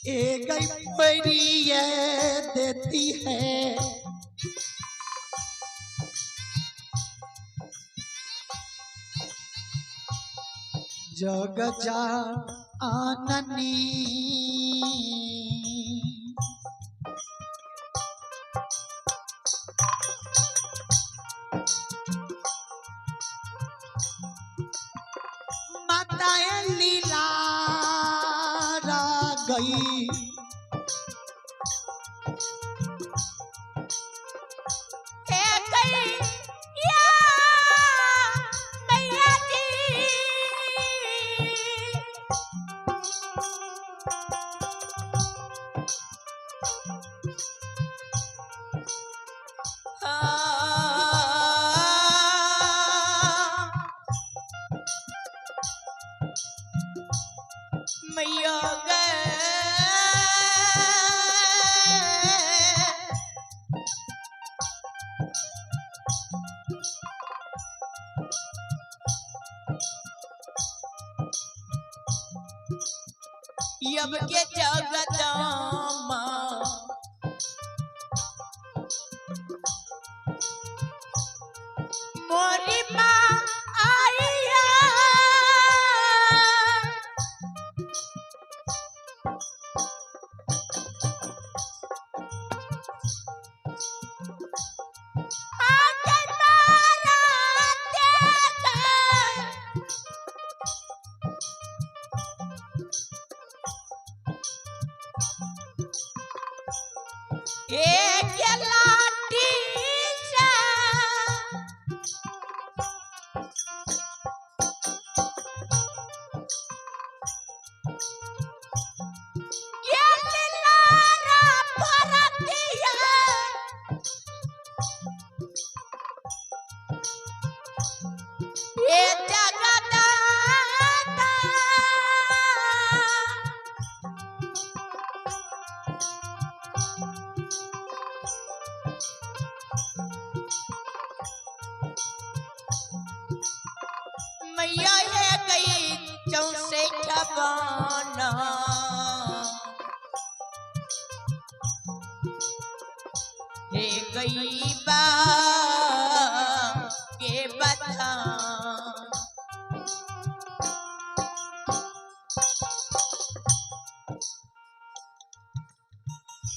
ए गई परी देती है। जग जा आननी माताएं लीला गई। यब के जगदम्बा मोरी माँ आइया। आके मारा देगा। एक लाठी से गेल लारा भरतिया। ये जगदाता मैया है गई चौसठ बाना। हे गई बा के बता।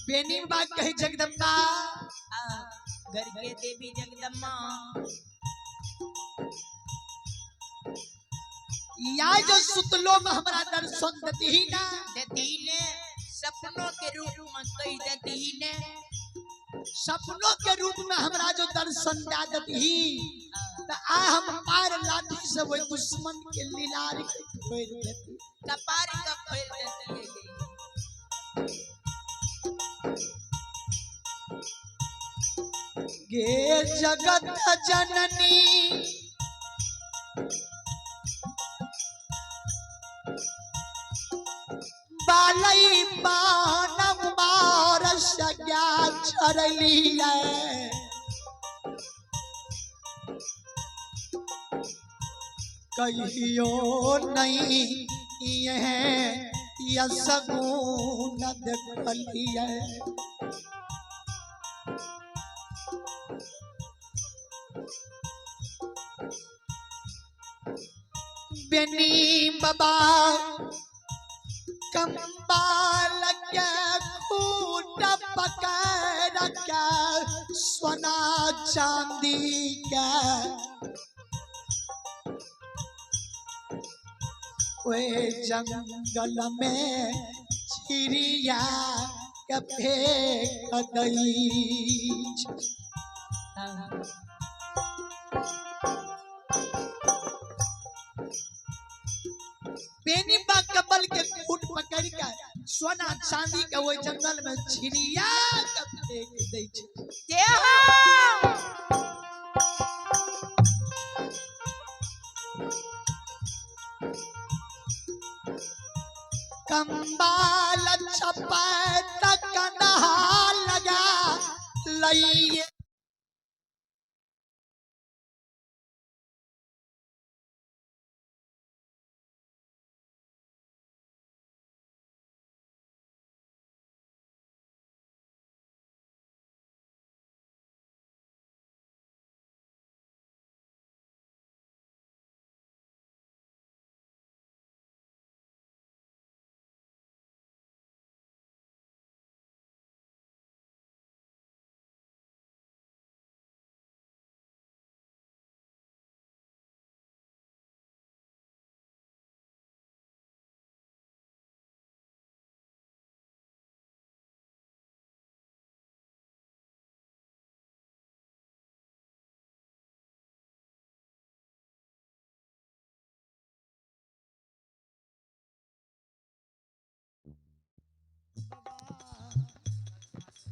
बेनी बाग कही जगदम्बा घर के देवी जगदम्बा या जो सुतलो में हमरा दर्शन देती ही ना देती ने सपनों के रूप में कही देती ने सपनों के रूप में हमरा जो दर्शन दे देती ही तो आ हम पार लाठी से वो दुश्मन के लीलार के फोड़ देती। कपार का फोड़ देती है गई। गे जगत जननी बालई बानम मार सज्ञा छरलिए कहियो नहीं ये या सगुन देखलिए। बेनी बाबा कंबाल के खूट पकड़ के सोना चांदी के ओए जंगल में चिड़िया के फेंक दई। बेनी बा कबल के खूट पकड़ के सोना चांदी के ओई जंगल में चिड़िया के फेंक दै छै। जय हो। कंबाल छपैत कन्हा लगा लइए।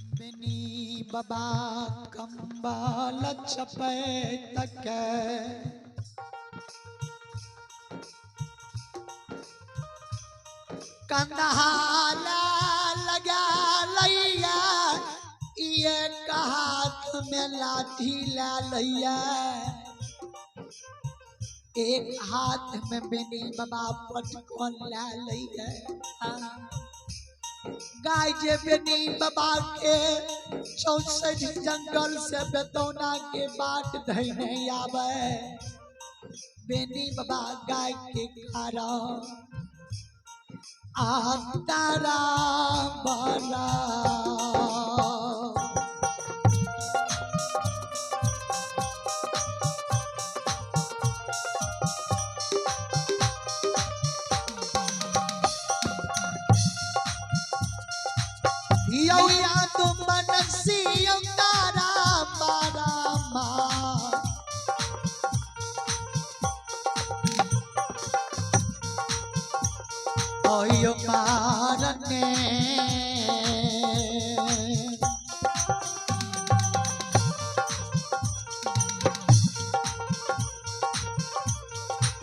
बेनी बाबा कंबल चपैत के कंधाला लगा लैया, एक हाथ में लाठी ला लैया, एक हाथ में बेनी बाबा पटकन ला लैया। गाय जे बेनी बाबा के 64 जंगल से बेतौना के बाट धैने आवे, बेनी बाबा गाय के कारण आतारा बला। यौ या तुम मनसी तारा मारा मा। ओयो मारने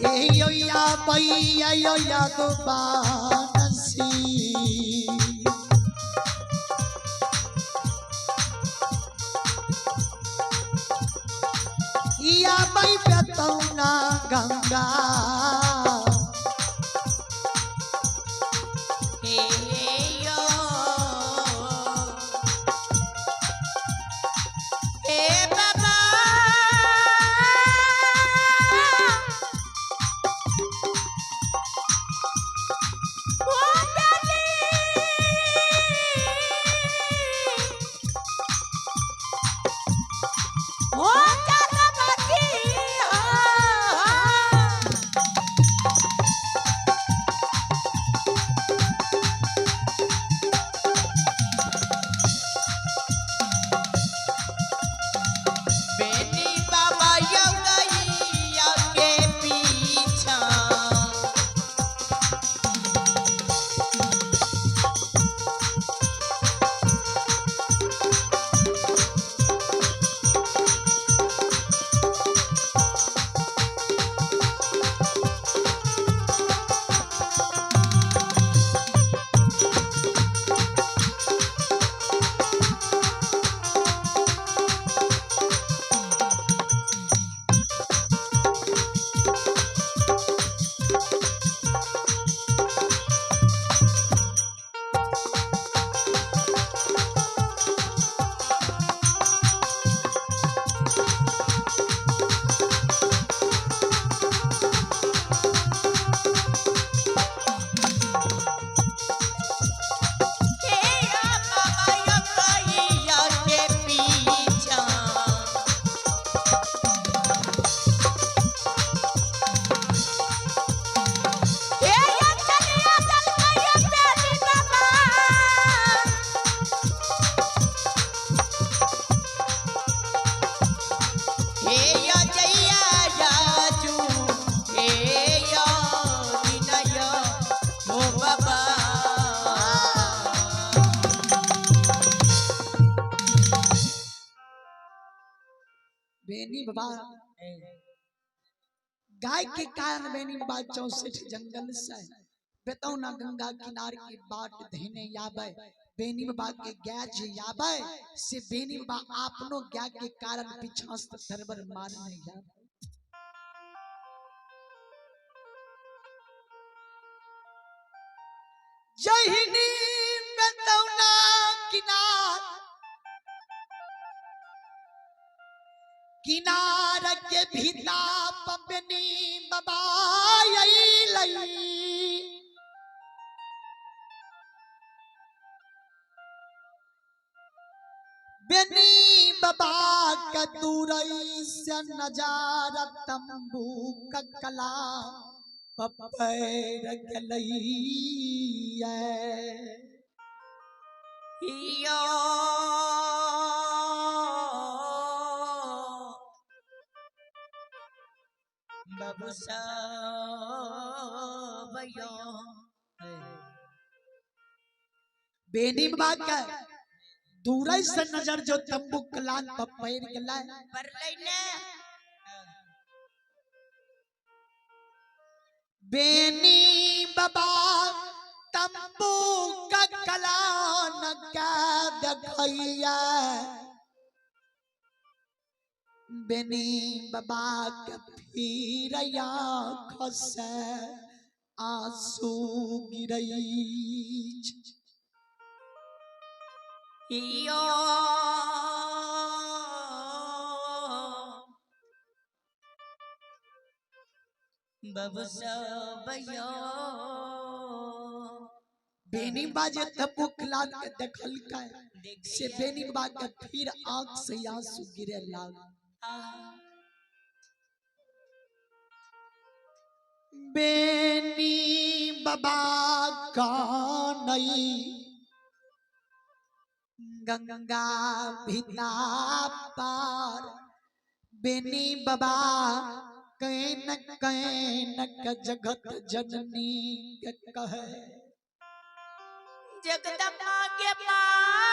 ए यो या पैया यो या दुबानसी। या बै बेतौना गंगा। हे यो हे बाबा, ओ दादी, ओ चरमती, हा। बेनी बाबा यौ गैया के पीछा। हे या बाबा यौ गैया के पीछा। हे या चलिया चल गैया बेनी बाबा। हे या जैया याजू, हे या विनय हो बाबा। बेनी बाबा गाय के कारण बेनी बाबा 64 जंगल से बेतौना गंगा किनार की बाट धीने आवे, बेनी बाबा के गाय जे आवे से बेनी बाबा आपनो गाय के कारण पीछा से धरबर मारने आवे। जहिनी बेतौना किनार किनार के भीता पबनी बाबा अइलई। बेनी बाबा के दूरई से नजारा तंबू का कला पपैर गेलई। यो बाबू साहब यो। बेनी बाबा के दूरै से नजर जो तंबू कलान पर पड़ गेलै। पड़लै ने। बेनी बाबा तंबू का कलान का देखैया, बेनी बाबा के फिरैया खसे आंसू गिरै। यो बाबू सब यो बेनी बाजे तंबू कलान के देखलकै से बेनी बाबा के फिर आंख से आंसू गिरे लाग। बेनी बाबा का नई गंगा भिता पार, बेनी बाबा can can जगत जननी के कहे। जगदम्बा के माई।